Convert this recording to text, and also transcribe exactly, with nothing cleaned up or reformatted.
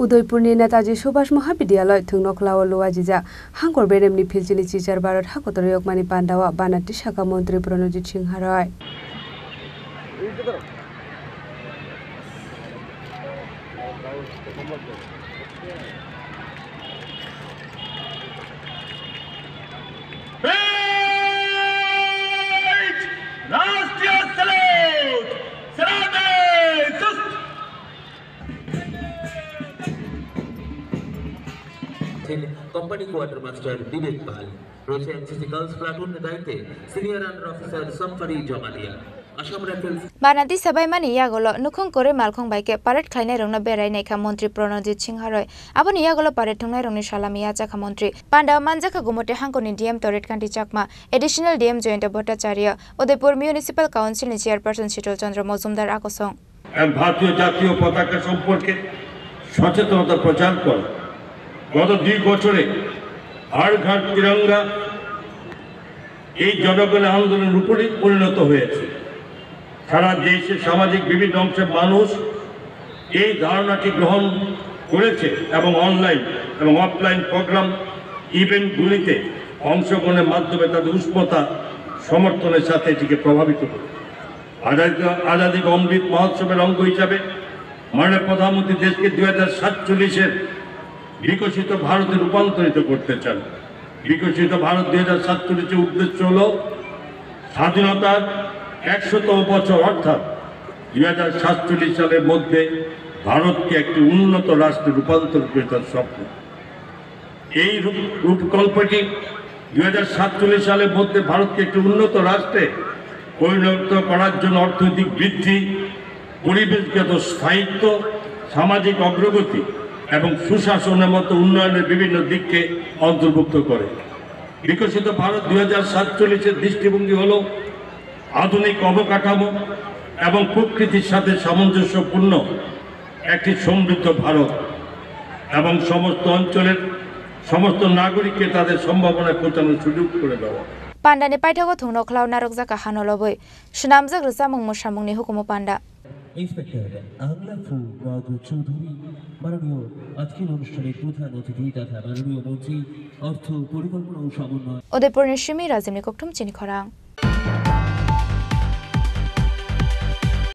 Udaipurni Netaji Subhash Mahavidyalaya thwngnokhla o luajijak Hangkor Beremni Philchini Chichar Bharat Hakotor Yokmani Pandao Banati Sakha Montri Pranojit Singha Roy. Right! Last year salute! Salute! Sust! Company Quarter Master Vivek Pal, রয়েছে NCC girls platoon দায়িত্বে senior under officer সম্পারি জমালিয়া, Assam rifles. Banati sabaimani yagulo nukhung kwrwi malkhung bai khe parade khlainairokno berai naikha Montri Pranojit Singha Roy. Aboni yagulo parade thwngnairokni salami yachakha Montri. Pandao manjakha Gumoti Hangkoni D M Toret Kanti Chakma, Additional D M Jayanta Bhattacharya, Udaipur Municipal Council ni Chairperson Shital Chandra Mojumdar akosong. এবং ভারতীয় জাতীয় পতাকা সম্পর্কে সচেতনতা প্রচার করা। গত দুই বছরে হর ঘর তিরঙ্গা এই জনগণের আন্দোলনের রূপে পরিণত হয়েছে। সারা দেশে সামাজিক বিভিন্ন অংশের মানুষ এই ধারণাটি গ্রহণ করেছে এবং অনলাইন এবং অফলাইন প্রোগ্রাম, ইভেন্টগুলিতে অংশগ্রহণের মাধ্যমে তাদের উষ্ণতা সমর্থনের সাথে এটিকে প্রভাবিত করে। আজাদী, আজাদী কা অমৃত মহোৎসবের অঙ্গ হিসাবে মাননীয় প্রধানমন্ত্রী দেশকে দুই হাজার সাতচল্লিশের বিকশিত ভারতে রূপান্তরিত করতে চান। বিকশিত ভারত দুই হাজার সাতচল্লিশের উদ্দেশ্য হল স্বাধীনতার একশোতম বছর অর্থাৎ দুই হাজার সাতচল্লিশ সালের মধ্যে ভারতকে একটি উন্নত রাষ্ট্রে রূপান্তর করে তার স্বপ্ন। এই রূপ-, রূপকল্পটি দুই হাজার সাতচল্লিশ সালের মধ্যে ভারতকে একটি উন্নত রাষ্ট্রে পরিণত করার জন্য অর্থনৈতিক বৃদ্ধি, পরিবেশগত স্থায়িত্ব, সামাজিক অগ্রগতি এবং সুশাসনের মতো উন্নয়নের বিভিন্ন দিককে অন্তর্ভুক্ত করে। বিকশিত ভারত দুই হাজার সাতচল্লিশের দৃষ্টিভঙ্গি হল আধুনিক অবকাঠামো এবং প্রকৃতির সাথে সামঞ্জস্যপূর্ণ একটি সমৃদ্ধ ভারত এবং সমস্ত অঞ্চলের সমস্ত নাগরিককে তাদের সম্ভাবনায় পৌঁছানোর সুযোগ করে দেওয়া। Pandani paithago thwngnokhla o narwkjakha hano lobwi swnamjak rwchapmung mwsamungni hukumu panda. Inspector আংলাফু নগ চৌধুরী, মাননীয় আজকের অনুষ্ঠানের প্রধান অতিথি তথা মাননীয় মন্ত্রী অর্থ পরিকল্পনা ও সমন্বয়। Udaipurni simi Rajimni kokthum chini khorang.